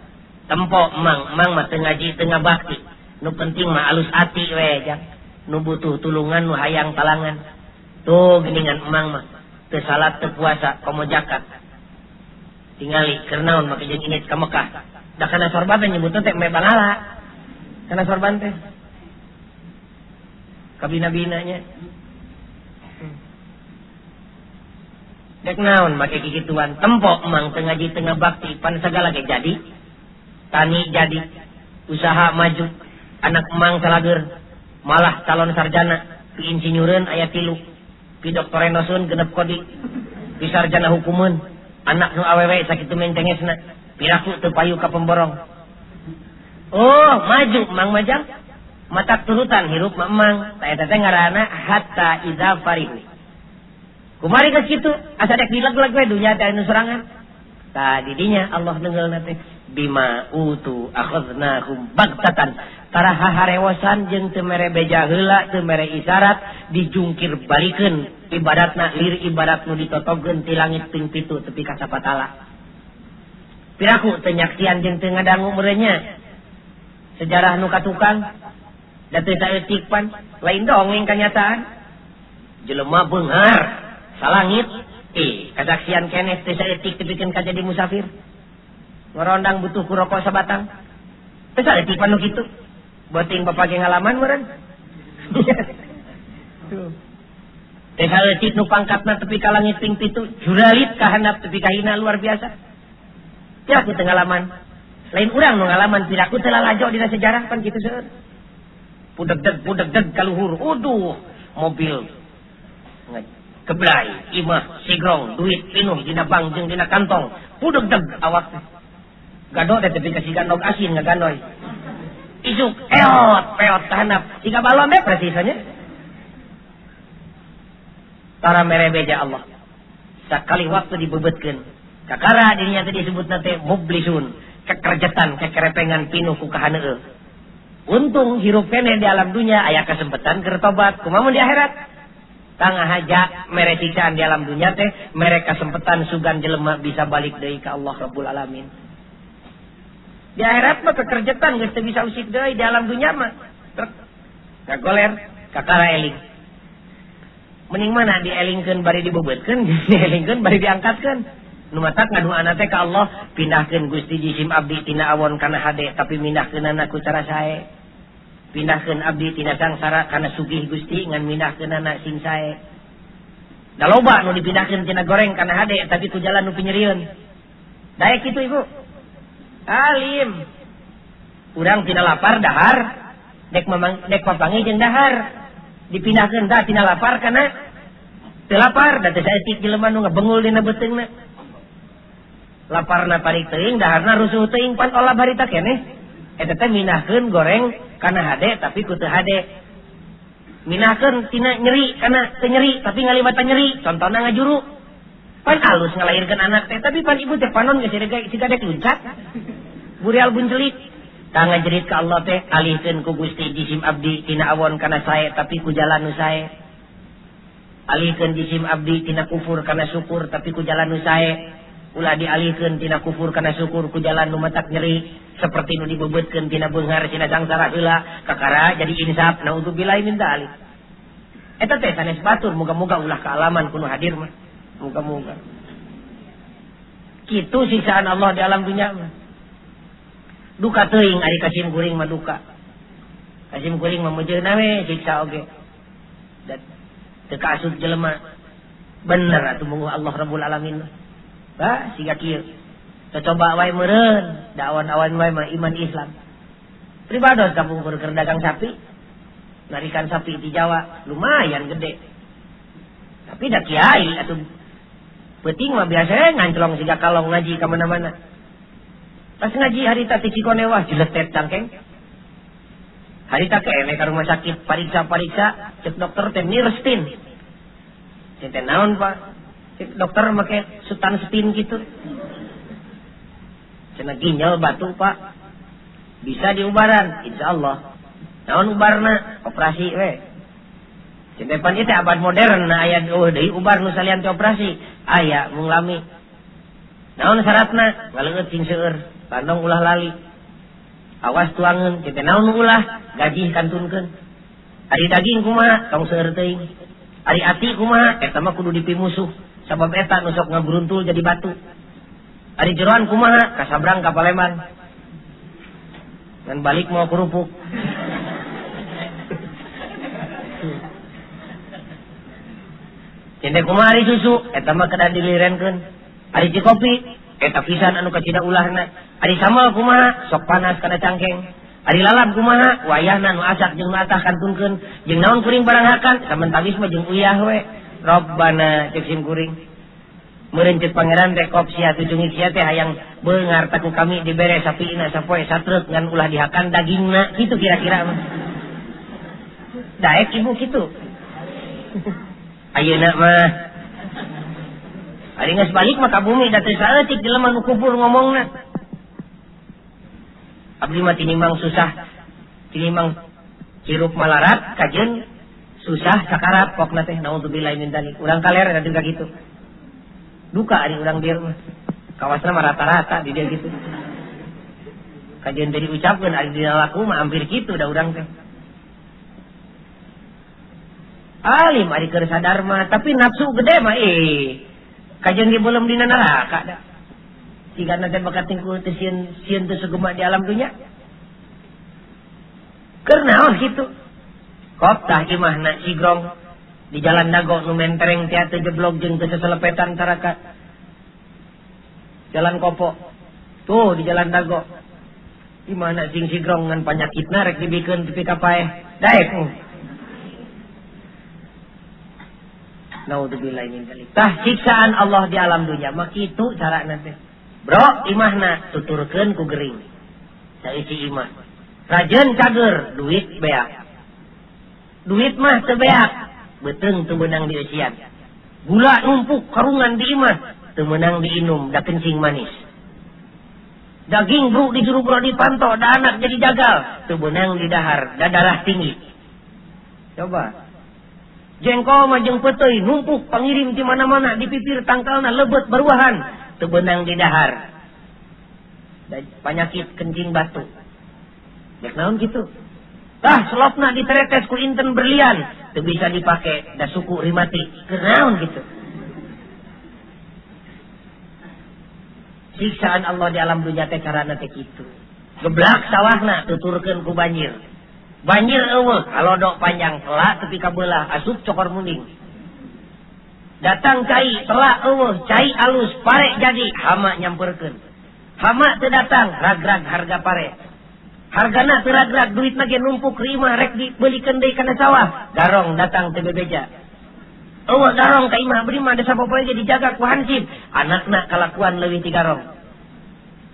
Tempo emang, emang mah teu ngaji teu ngabakti. Nu penting mah alus ati we jang. Nu butuh tulungan nu hayang talangan. Tuh geuningan emang mah teu salat teu puasa komo zakat. Tingali keur naon make jeung init ka Mekah. Da kana sorban teh nyebutna teh me bangala. Kana sorban teh. Kabina-binanya. Dek naon make kikituan tempo emang teu ngaji teu ngabakti pan sagala ge jadi. Tani jadi, usaha maju, anak emang salager, malah calon sarjana, pi insinyureun aya 3, pi doktorenosun 6 kodi, pi sarjana hukumeun, anak nu awewe sakitu mencengesna, piraku teu payu ka pemborong. Oh, maju emang majang, matak turutan hirup mah emang, ta eta teh ngaranna hatta idza farihu. Kumari ka kitu, asa dek dileg-leg we dunya teh anu sorangan. Tah didinya Allah neungeulna teh. Bima utu akhadnahum bagtatan. Tara haharewosan jeung teu mere beja heula, teu mere isyarat, dijungkir balikeun ibadatna lir ibadat nu ditotogeun ti langit ping 7 tepi ka sapatala. Piraku teu nyaksian jeung teu ngadangu meureunnya. Sejarah nu katukang da teu saeutik pan lain dongeng kanyataan. Jelema beunghar salangit kasaksian keneh teu saeutik tepikeun ka jadi musafir. Ngorondang butuh ku rokok sabatang. Teu saeutik pan nu kitu. Boting bapak ge ngalaman meureun. Tuh. Teu saeutik nu pangkatna tepi ka langit ping 7, juralit ka handap tepi ka hina luar biasa. Piraku teu ngalaman. Lain urang nu ngalaman piraku teu lalajo dina sejarah pan kitu seueur. Pudegdeg ka luhur. Uduh, mobil keblai, imah, sigrong, duit pinuh dina bank jeung dina kantong. Pudegdeg awak teh. Gado teh tepi ka si gandog asin ngagandoy. Isuk eot peot tahanap siga balon deh presisanya. Tara mere beja Allah. Sakali waktu dibebetkeun. Kakara dirinya teh disebutna teh mublisun, kekerjetan, kekerepengan pinuh ku kahaneueuh. Untung hirup keneh di alam dunia aya kesempatan keur tobat, kumaha mun di akhirat? Tangah haja mere siksaan di alam dunia teh mere kesempatan sugan jelema bisa balik deui ka Allah Rabbul Alamin. Di akhirat mah kekerjetan geus teu bisa usik deui, di alam dunia mah trek ngagoler kakara eling. Mending mana dielingkeun bari dibeubeutkeun, dielingkeun bari diangkatkeun. Nu matak ngaduana teh ka Allah, pindahkeun Gusti jisim abdi tina awon kana hade tapi mindahkeunana ku cara sae. Pindahkeun abdi tina sangsara kana sugih Gusti ngan mindahkeunana sing sae. Da loba nu dipindahkeun tina goreng kana hade tapi ku jalan nu pinyerieun. Daek kitu ibu. Alim. Urang tina lapar dahar, dek mamang dek papangi jeung dahar. Dipindahkeun da tina lapar kana teu lapar, da teu saeutik jelema nu ngabengul dina beuteungna. Laparna parik teuing, daharna rusuh teuing pan olah barita keneh. Eta teh mindahkeun goreng kana hade tapi ku teu hade. Mindahkeun tina nyeri kana teu nyeri tapi ngaliwatan nyeri, contona ngajuru. Pan alus ngalahirkeun anak teh tapi pan ibu teh panon geus siga dek luncat. Burial buncelik. Tah ngajerit ka Allah teh alihkeun ku Gusti jisim abdi tina awon kana sae tapi ku jalan nu sae. Alihkeun jisim abdi tina kufur kana syukur tapi ku jalan nu sae. Ulah dialihkeun tina kufur kana syukur ku jalan nu matak nyeri seperti nu dibeubeutkeun tina beunghar tina sangsara heula kakara jadi insaf naudzubillahi min dzalik. Eta teh sanes batur, moga-moga ulah kaalaman ku nu hadir mah. Moga-moga. Kitu siksaan Allah di alam dunia mah. Duka teuing ari kasim kuring mah duka. Kasim kuring mah mejeuna we siksa oge. Dan teu kaasup jelema. Bener atuh mungguh Allah Rabbul Alamin mah. Bah, siga kieu. Coba wae meureun, da awan-awan wae mah iman Islam. Pribados kapungkur keur dagang sapi. Narikan sapi di Jawa lumayan gede. Tapi da kiai atuh peuting mah biasa nganclong siga kalong ngaji ka mana-mana. Pas ngaji harita ti Cikonewah jeletet cangkeng. Harita keneh ka rumah sakit pariksa-pariksa cek dokter teh nirstin. Cek teh naon Pak? Cek dokter make sutan spin gitu. Cenah ginjal batu Pak. Bisa diubaran insyaallah. Naon ubarna? Operasi we. Cek teh pan ieu teh abad modern na aya eueuh deui ubar nu salian teh operasi. Aya mung lami. Naon syaratna? Ngaleueut sing seueur, bandong ulah lali. Awas tuangeun, cek teh naon nu ulah? Gaji kantunkeun. Ari daging kumaha? Tong seueur teuing. Ari ati kumaha? Eta mah kudu dipimusuh. Sabab eta nu sok ngagruntul jadi batu. Ari jeroan kumaha? Kasabrang ka Palembang. Ngan balik mau kerupuk. Cende kumaha ari susu? Eta mah kedah dilirenkeun. Ari cikopi? Eta pisan anu kacida ulahna. Ari sambal kumaha? Sok panas kana cangkeng. Ari lalap kumaha? Wayahna nu asak jeung nu atah kantunkeun. Jeung naon kuring barang hakan? Samentawis mah jeung uyah we. Robbana cek sim kuring. Meureun ceuk pangeran teh kop sia tucungik sia teh hayang beungar taku kami dibere sapina sapoe satreuk ngan ulah dihakan dagingna kitu kira-kira mah. Daek ibu kitu. Ayeuna mah ari geus balik mah ka bumi da teu saeutik jelema nu kubur ngomongna. Abdi mah tinimang susah, tinimang hirup malarat kajeun susah sakarat pokna teh naudzubillah min dzalik. Urang kaler eta juga kitu. Duka ari urang dieu mah. Kawasna mah rata-rata di dieu kitu. Kajeun teh diucapkeun ari dina laku mah hampir kitu da urang teh. Alim ari keur sadar mah, tapi nafsu gede mah kajeun ge belum dina neraka da. Sigana teh bakat tingkul teh sieun sieun teu sugema di alam dunya. Keur naon kitu? Kop tah imahna sigrong di jalan Dago nu mentereng teh teu jeblog jeung teu seselepetan caraka. Jalan Kopo. Tuh di jalan Dago. Imahna sing sigrong ngan panyakitna rek dibikeun tepi ka paeh. Daek. Naudzubillah min dzalik. Tah siksaan Allah di alam dunya mah kitu carana teh. Bro, imahna tuturkeun ku gering. Saeusi imah. Rajeun cager, duit beak. Duit mah teu beak, beuteung teu meunang dieusian. Gula numpuk karungan di imah, teu meunang diinum da kencing manis. Daging bro di juru bro dipanto, da anak jadi jagal, teu meunang didahar, da darah tinggi. Coba. Jengkol mah jeung peuteuy numpuk pangirim di mana-mana di pipir tangkalna lebet baruahan, teu beunang didahar. Penyakit kencing batu. Dek naon kitu? Tah selopna diteretes ku inten berlian, teu bisa dipake da suku rimati. Keur naon kitu? Siksaan Allah di alam dunya teh carana teh kitu. Geblak sawahna tuturkeun ku banjir. Banjir eueuh, kalodok panjang telak tepi ka beulah asup cokor munding. Datang cai telak eueuh, cai alus pare jadi hama nyamperkeun. Hama teu datang, ragrag harga pare. Hargana teu ragrag, duitna ge numpuk rimah rek dibelikeun deui kana sawah. Garong datang teu bebeja. Eueuh garong ka imah beri mah desa popoe ge dijaga ku hansip, anakna kalakuan leuwih ti garong.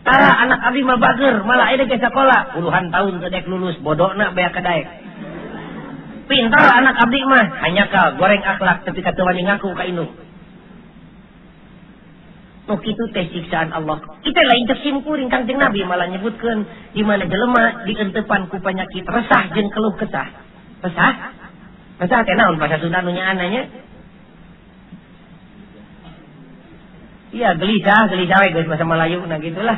Tara anak abdi mah bager, malah ayeuna ge sakola, puluhan tahun teu dek lulus, bodona beak ka daek. Pintar anak abdi mah, hanyakal goreng akhlak tepi ka teu wani ngaku ka indung. Nu kitu teh siksaan Allah. Kita lain cek simkuring Kangjeng Nabi malah nyebutkeun di mana jelema dientepan ku penyakit resah jeung keluh kesah. Resah? Resah teh naon bahasa Sunda nu nyaana nya? Iya gelisah, gelisah we geus bahasa Melayu nah gitulah.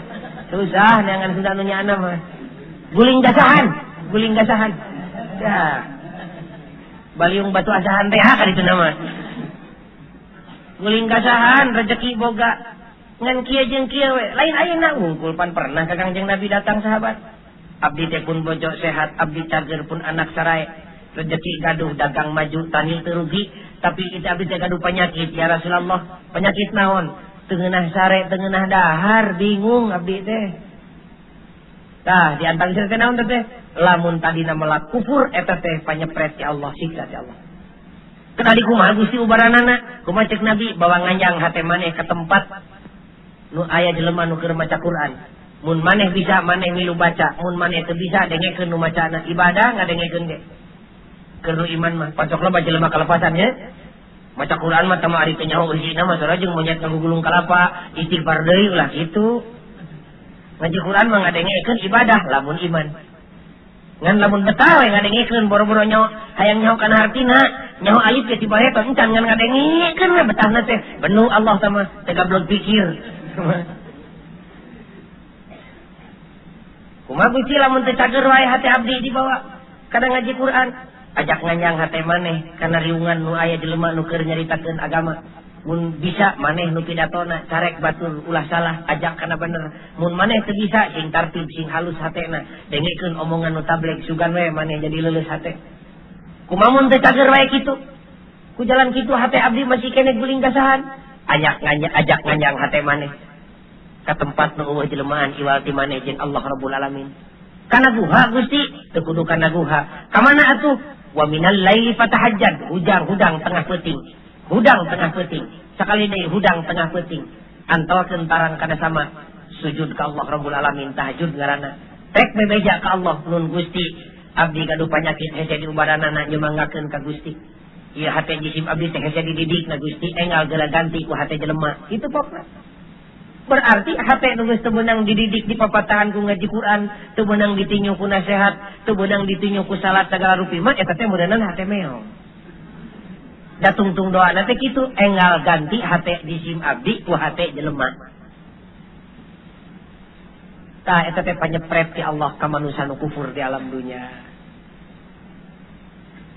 Susah neangan Sunda nu nyaana mah. Guling gasahan, guling gasahan. Ya. Baliung batu asahan teh ka ditu nama. Guling gasahan rezeki boga ngan kieu jeung kieu we. Lain ayeuna wungkul pan pernah ka Kangjeng Nabi datang sahabat. Abdi teh pun bojo sehat, abdi cager pun anak sarai. Rezeki gaduh dagang maju tani teu rugi, tapi itu abdi teh gaduh penyakit ya Rasulullah. Penyakit naon? Tengenah sare, tengenah dahar, bingung abdi teh. Tah, di antara teh naon teh? Lamun tadina melak kufur eta teh panyepret ya Allah, siksa ya Allah. Kena di kumaha Gusti ubaranana? Kumaha cek Nabi bawa nganjang hate maneh ke tempat nu aya jelema nu keur maca Quran. Mun maneh bisa maneh milu baca, mun maneh teu bisa dengekeun nu macana ibadah ngadengekeun ge. Keur nu iman mah pacok loba jelema kalepasan nya. Maca Quran mah tama ari teu nyaho eusina mah sora jeung monyet ngagugulung kalapa, istighfar deui ulah kitu. Ngaji Quran mah ngadengekeun ibadah lamun iman. Ngan lamun betah we ngadengekeun boro-boro nyaho hayang nyaho kana hartina, nyaho alif ge tibareto encan ngan ngadengekeun we betahna teh. Benu Allah sama teh gablog pikir. Kumaha Gusti lamun teu cager wae hate abdi dibawa kana ngaji Quran, ajak nganjang hate maneh kana riungan nu aya jelema nu keur nyaritakeun agama. Mun bisa maneh nu pidatona carek batur ulah salah ajak kana bener. Mun maneh teu bisa sing tartib sing halus hatena, dengekeun omongan nu tabligh sugan we maneh jadi leuleus hate. Kumaha mun teu cager wae kitu? Ku jalan kitu hate abdi masih keneh guling gasahan. Ajak nganjang hate maneh ka tempat nu eueuh jelemaan iwal ti maneh jeung Allah Rabbul Alamin. Kana guha Gusti, teu kudu kana guha. Ka mana atuh? Wa minal laili fatahajjad, hudang-hudang tengah peuting. Hudang tengah peuting. Sakali deui hudang tengah peuting. Antelkeun tarang kana sama sujud ka Allah Rabbul Alamin tahajud ngaranna. Rek bebeja ka Allah nun Gusti, abdi gaduh panyakit hese diubaranana nyumanggakeun ka Gusti. Ieu hate jisim abdi teh hese dididik na Gusti enggal geura ganti ku hate jelema. Kitu pokna. Berarti hate nu geus teu meunang dididik di papatahan ku ngaji Quran, teu meunang ditinju ku nasihat, teu meunang ditinju ku salat sagala rupi mah eta teh meureunan hate meong. Da tungtung doana teh kitu, enggal ganti hate jisim abdi ku hate jelema. Tah eta teh panyepret ti Allah ka manusia nu kufur di alam dunya.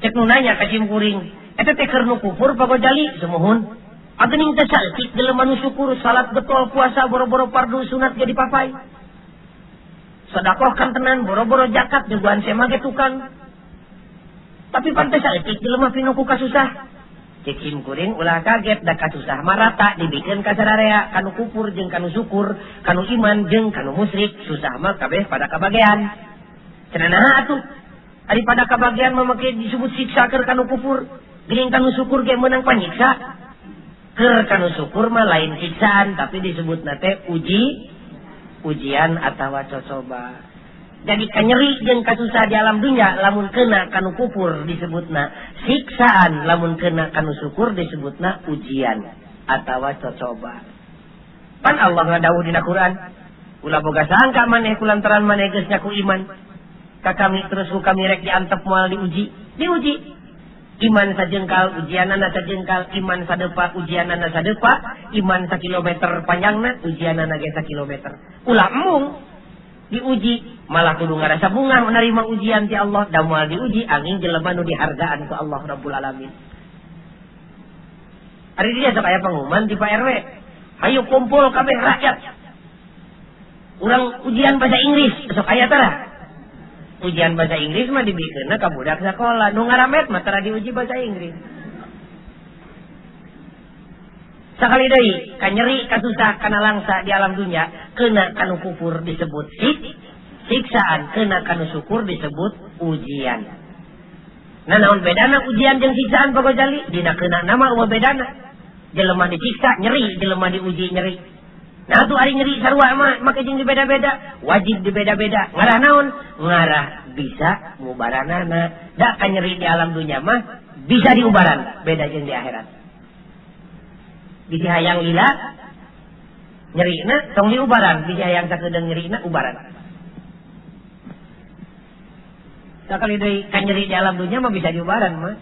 Cek nu nanya ka sim kuring, eta teh keur nu kufur Pak Gojali sumuhun. Agening teh saeutik jelema nu syukur salat getol puasa boro-boro fardu sunat jadi papai. Sedekah kan tenan boro-boro zakat nyuguhan sema ge tukang. Tapi pan teh saeutik jelema pinu ku kasusah. Cek sim kuring ulah kaget da kasusah marata dibikeun ka sararea kanu kufur jeung kanu syukur, kanu iman jeung kanu musyrik, susah mah kabeh pada kabagean. Cenah naha atuh? Ari pada kabagean mah make disebut siksa keur kanu kufur, geuning kanu syukur ge meunang panyiksa. Keur kanu syukur mah lain siksaan tapi disebutna teh ujian atawa cocoba. Jadi kanyeri jeung kasusah di alam dunya lamun kena kanu kufur disebutna siksaan, lamun kena kanu syukur disebutna ujian atawa cocoba. Pan Allah ngadawuh dina Quran, ulah boga sangka maneh kulantaran maneh geus nyaku iman ka kami terus ku kami rek diantep moal diuji, diuji. Iman sajengkal ujianana sajengkal, iman sadepa ujianana sadepa, iman sakilometer panjangna ujianana ge sakilometer. Ulah embung diuji, malah kudu ngarasa bungah menerima ujian ti Allah, da moal diuji angin jelema nu dihargaan ku Allah Rabbul Alamin. Ari dia sok aya pengumuman di Pak RW, hayu kumpul kabeh rakyat. Urang ujian bahasa Inggris, sok aya tara. Ujian bahasa Inggris mah dibikeunna ka budak sakola, nu ngaramet mah tara diuji bahasa Inggris. Sakali deui, kanyeri kasusah kana langsa di alam dunya, kena kanu kufur disebut siksaan, kena kanu syukur disebut ujian. Nah naon bedana ujian jeung siksaan Pak Gojali? Dina kena nama eueuh bedana. Jelema disiksa nyeri, jelema diuji nyeri. Nah tuh ari nyeri sarua mah make jeung dibeda-beda, wajib dibeda-beda. Ngarah naon? Ngarah bisa ngubaranana. Da kanyeri di alam dunya mah bisa diubaran, beda jeung di akhirat. Bisi hayang lila nyerina tong diubaran, bisi hayang sakedeung nyerina ubaran. Sakali deui kanyeri di alam dunya mah bisa diubaran mah.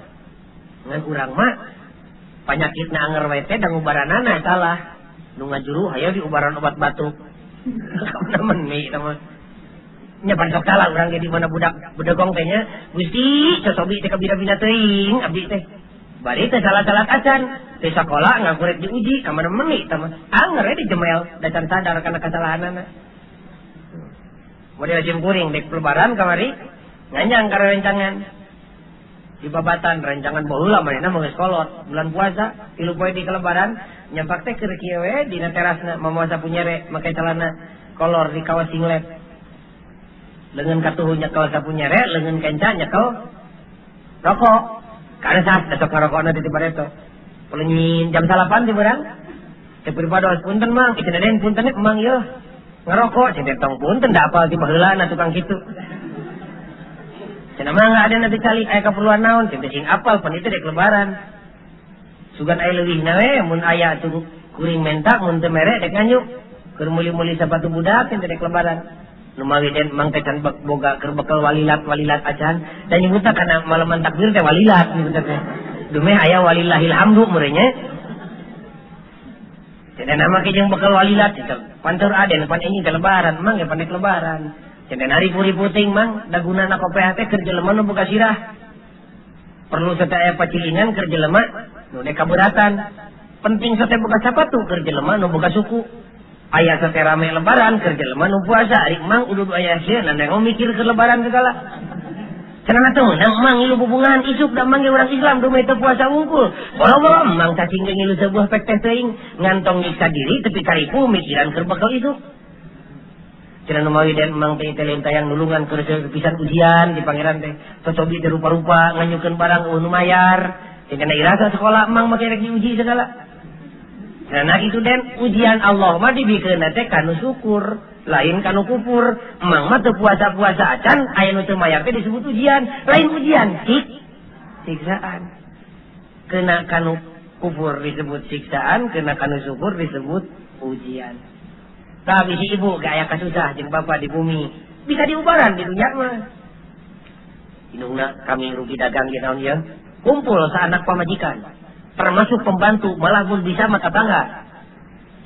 Ngan urang mah panyakitna anger we teh da ngubaranana salah. Nu ngajuru hayo diubaran obat batuk. Kamana meni eta mah. Nya pan sok salah urang ge di mana budak bedegong teh nya, Gusti cocobi teh kabina-bina teuing abdi teh. Bari teh salah-salah acan, teh sakola ngakurek diuji ka mana meni eta mah. Anger we dijemel da can sadar kana kasalahanana. Model sim kuring dek lebaran kamari nganjang ka rencangan. Di babatan rencangan baheula manehna mah geus kolot bulan puasa tilu poe di kelebaran nyampak teh keur kieu we dina terasna mamawa sapu nyere make celana kolor di kawas singlet leungeun katuhu nyekel sapu nyere leungeun kenca nyekel rokok karesah da sok ngarokokna di bareto pelenyin jam 9 di beurang teh pribados punten mang cenah den punten emang ieu ngarokok cenah tong punten da apal ti baheulana tukang kitu. Cenah mah nggak ada nanti cali aya keperluan naon cenah sing apal pan itu dek lebaran. Sugan aya leuwihna we mun aya atuh kuring menta mun teu mere dek nganjuk. Keur muli-muli sapatu budak cenah dek lebaran. Nu mawi den mang teh can boga keur bekel walilat-walilat acan dan nyebutna kana malaman takbir teh walilat nyebutna teh. Dumeh aya walillahil hamdu meureun nya. Cenah nama ke jeung bekel walilat cenah. Pantur aden pan anjing teh lebaran mang ge pan dek lebaran. Cenah ribu-ribu ting mang da gunana kopeah teh keur jelema nu boga sirah. Perlu sate aya pacilingan keur jelema nu dek kaberatan. Penting sate boga sapatu keur jelema nu boga suku. Aya sate rame lebaran keur jelema nu puasa. Ari mang udah aya sieun nang mikir keur lebaran segala. Cenah teh meunang mang ngilu bubungan isuk da mang ge urang Islam dumeh teu puasa wungkul. Boro-boro mang cacing ge ngilu sebuah pek teh teuing ngantong nyiksa diri tepi karipu mikiran keur bekal isuk. Cenah nu mawi den mang teh teh tayang nulungan keur pisan ujian di pangeran teh cocobi teh rupa-rupa nganyukeun barang eueuh nu mayar. Cenah irasa sekolah mang make rek diuji segala. Cenah itu den ujian Allah mah dibikeunna teh kanu syukur, lain kanu kufur. Mang mah teu puasa-puasa acan aya nu teu mayar teh disebut ujian, lain ujian siksaan. Kena kanu kufur disebut siksaan, kena kanu syukur disebut ujian. Tah bisi ibu ge aya kasusah jeung bapak di bumi, bisa diubaran di dunya mah. Indungna kami rugi dagang ge naon ieu? Kumpul sa anak pamajikan, termasuk pembantu, malah mun bisa mah tetangga.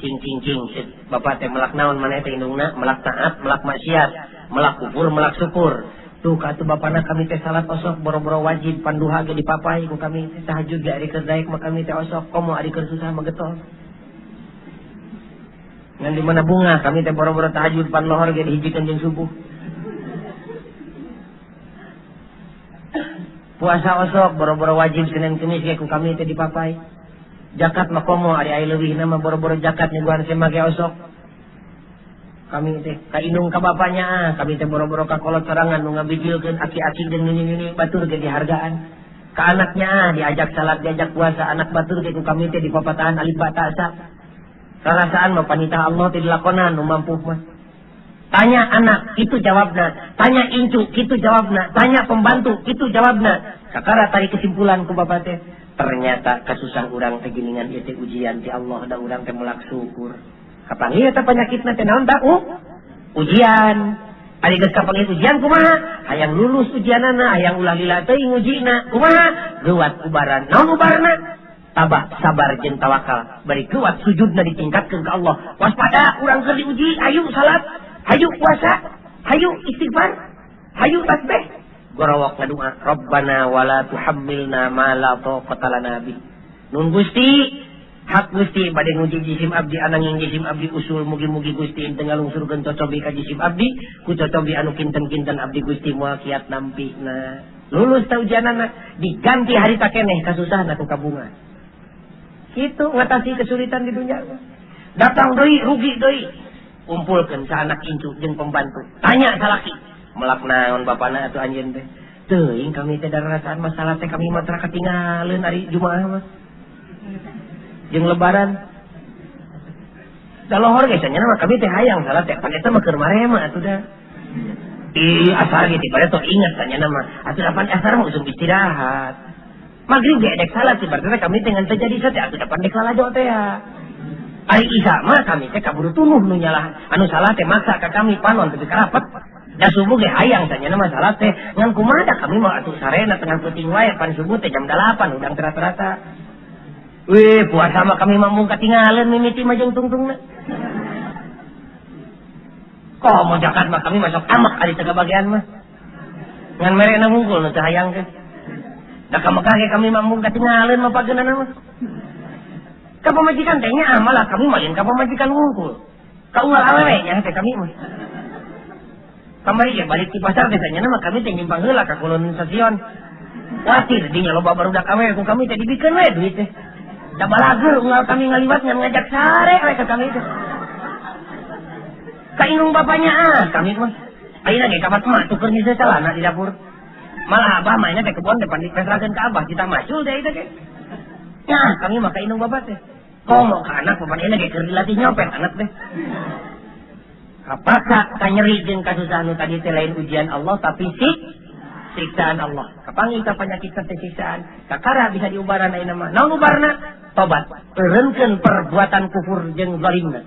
Cing cing cing, bapak teh melak naon maneh teh indungna, melak taat, melak maksiat, melak kufur, melak syukur. Tuh katuh bapana kami teh salat osok boro-boro wajib panduha ge dipapai ku kami teh tahajud ge ari keur daek mah kami teh osok komo ari keur susah mah getol. Ngan di mana bunga kami teh boro-boro tahajud pan lohor ge dihijikeun jeung subuh. Puasa osok boro-boro wajib Senin Kemis ge ku kami teh dipapai. Zakat mah komo ari aya leuwihna mah boro-boro zakat nyuguhan sema ge osok. Kami teh ka indung ka bapanya ah, kami teh boro-boro ka kolot sorangan nu ngabijilkeun aki-aki jeung nini-nini batur ge dihargaan. Ka anaknya ah, diajak salat, diajak puasa, anak batur ge ku kami teh dipapatahan alif ba ta sa. Rarasaan mah panitah Allah teh dilakonan nu mampu mah. Tanya anak, itu jawabna. Tanya incu, itu jawabna. Tanya pembantu, itu jawabna. Kakara tarik kesimpulan ku bapak teh. Ternyata kasusah urang teh giningan ieu teh ujian ti Allah da urang teh melak syukur. Kapanggih eta penyakitna teh naon tah? Ujian. Ari geus kapanggih ujian kumaha? Hayang lulus ujianana, hayang ulah lila teuing ujina. Kumaha? Geuwat ubaran. Naon ubarna? Tabah, sabar jeung tawakal. Bari geuwat sujudna ditingkatkeun ka Allah. Waspada urang keur diuji, hayu salat, hayu puasa, hayu istighfar, hayu tasbih. Gorowok ngadua, Rabbana wala tuhammilna ma la taqata lana bih. Nun Gusti, hak Gusti bade nguji jisim abdi ananging jisim abdi usul mugi-mugi Gusti teu ngalungsurkeun cocobi ka jisim abdi ku cocobi anu kinten-kinten abdi Gusti moal kiat nampina. Lulus ta ujianana diganti harita keneh kasusahna ku kabungan. Kitu ngatasi kesulitan di dunia. Datang deui rugi deui. Kumpulkeun sa anak incu jeung pembantu. Tanya salaki, melak naon bapana atuh anjeun teh? Teuing kami teh darasaan masalah teh kami mah tara katingaleun ari Jumaah mah. Jeung lebaran. Da lohor ge cenah mah kami teh hayang salat teh pan eta mah keur marema atuh da. Ih asar ge teh pada tok ingat cenah mah. Atuh da pan asar mah usum istirahat. Magrib ge dek salat teh berarti kami teh ngan teu jadi sate atuh da pan dek lalajo teh ya. Ari Isya mah kami teh kaburu tunuh nu nyalah anu salah teh maksa ka kami panon teu karapet. Da subuh ge hayang cenah mah salat teh ngan kumaha da kami mah atuh sarena tengah peuting wae pan subuh teh jam 8 udang rata-rata. Wih, puasa mah kami mampu ketinggalan mimiti mah jeung tungtungna. Kok mau zakat mah kami masuk amak ari teu kabagian mah. Ngan merena wungkul nu teu hayang teh. Da ka Mekah ge kami mampu ketinggalan mah pageunana mah. Ka pamajikan teh nya malah kami mah lain ka pamajikan wungkul. Ka unggal awewe nya teh kami mah. Kamari ge balik ti pasar teh nya mah kami teh nyimpang heula ka kulon stasiun. Kuatir dinya loba barudak awewe ku kami teh dibikeun we duit teh. Da balager unggal kami ngaliwat ngan ngajak sare we ka kami teh. Ka indung bapanya ah kami mah. Ayeuna ge kabat mah tuker nyeuseut celana di dapur. Malah abah mainnya teh kebon depan dipesrakeun ka abah kita macul teh eta ge. Nah, kami mah ka indung bapak teh. Komo ka anak papan ayeuna ge keur dilatih nyopet anak teh. Kapaksa ka nyeri jeung kasusahan nu tadi teh lain ujian Allah tapi siksaan Allah. Kapanggih ka penyakit teh siksaan. Kakara bisa diubaran ayeuna mah. Naon ubarna? Tobat. Eureunkeun perbuatan kufur jeung zalimna.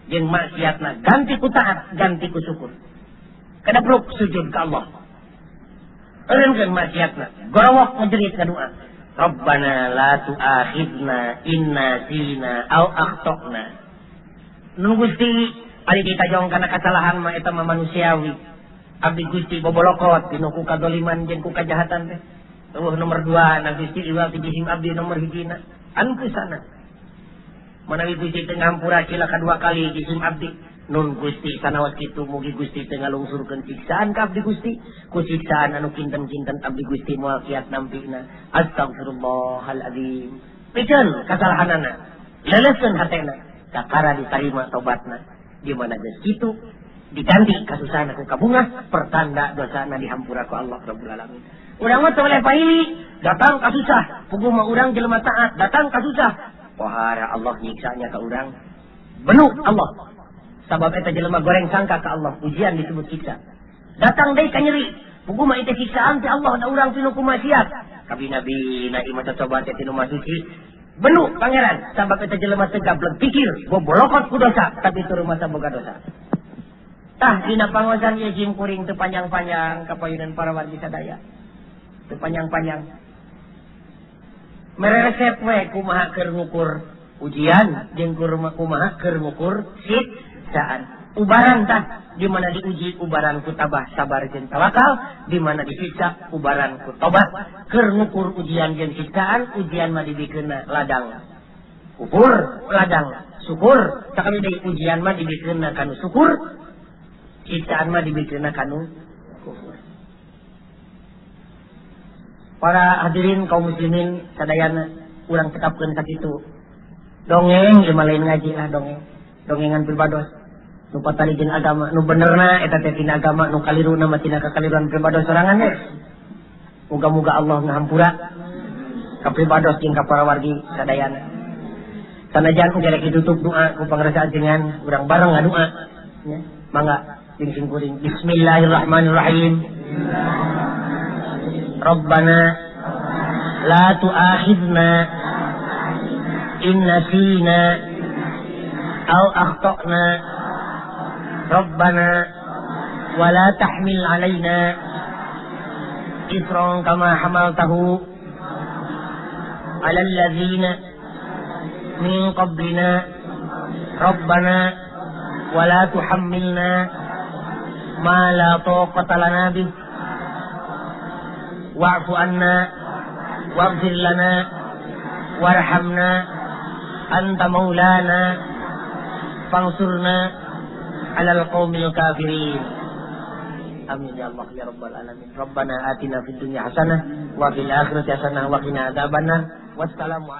Jeung maksiatna, ganti ku taat, ganti ku syukur. Kadapluk sujud ka Allah. Eureunkeun maksiatna, gorowok ngejerit ka doa. Rabbana la tu'akhidna in nasina aw akhtana. Nun Gusti, ari ditajong kana kasalahan mah eta mah manusiawi. Abdi Gusti bobolokot dinu ku kadoliman jeung ku kajahatan teh. Eueuh nomor 2 na Gusti iwal ti jisim abdi nomor 1 na. Anfusana. Manawi Gusti teu ngampura sila kadua kali jisim abdi. Nun Gusti sanaos kitu mugi Gusti teu ngalungsurkeun siksaan ka abdi Gusti. Ku siksaan anu kinten-kinten abdi Gusti moal kiat nampina. Astagfirullahalazim. Pikeun kasalahanana. Leleseun hatena. Kakara ditarima tobatna. Di mana geus kitu diganti kasusahan ku kabungah pertanda dosana dihampura ku Allah Rabbul Alamin. Urang mah teu boleh paili, datang kasusah, puguh mah urang jelema taat, datang kasusah. Pohara Allah nyiksanya ka urang. Benu Allah. Sabab eta jelema goreng sangka ka Allah, ujian disebut siksa. Datang deui ka nyeri, puguh mah itu siksaan ti Allah da urang tinu ku maksiat. Kabi nabi na imah coba teh tinu masuci, Benu pangeran sabab eta jelema teu gablek pikir bobolokot ku dosa tapi teu rumasa boga dosa. Tah dina pangosan ieu sim kuring teu panjang-panjang ka payunan para wargi sadaya. Teu panjang-panjang. Mere resep we kumaha keur ngukur ujian jeung kumaha keur ngukur siksaan. Ubaran tah di mana diuji ubaran ku tabah sabar jeung tawakal, di mana disiksa ubaran ku tobat. Keur ngukur ujian jeung siksaan, ujian mah dibikeunna ladang kufur, ladang syukur. Sakali deui ujian mah dibikeunna kanu syukur, siksaan mah dibikeunna kanu kufur. Para hadirin kaum muslimin sadayana urang cekapkeun sakitu. Dongeng ieu mah lain ngaji lah dongeng. Dongengan pribados. Nu patali jeung agama, nu benerna eta teh tina agama, nu kaliruna mah tina kakaliruan pribados sorangan we. Muga-muga Allah ngahampura ka pribados jeung ka para wargi sadayana. Sanajan oge rek ditutup doa ku pangrasa ajengan, urang bareng ngadoa nya. Mangga jeung sim kuring. Bismillahirrahmanirrahim. Rabbana la tu'akhidna in nasina aw akhtana. Rabbana wa la tahmil alaina isran kama hamaltahu alal ladzina min qablina. Rabbana wa la tuhammilna ma la taqata lana bih wa'fu anna waghfir lana warhamna anta maulana fansurna alal qaumil kafirin. Amin ya Allah ya rabbal alamin. Rabbana atina fid dunya hasanah wa fil akhirati hasanah wa qina adzabannar. Wassalamu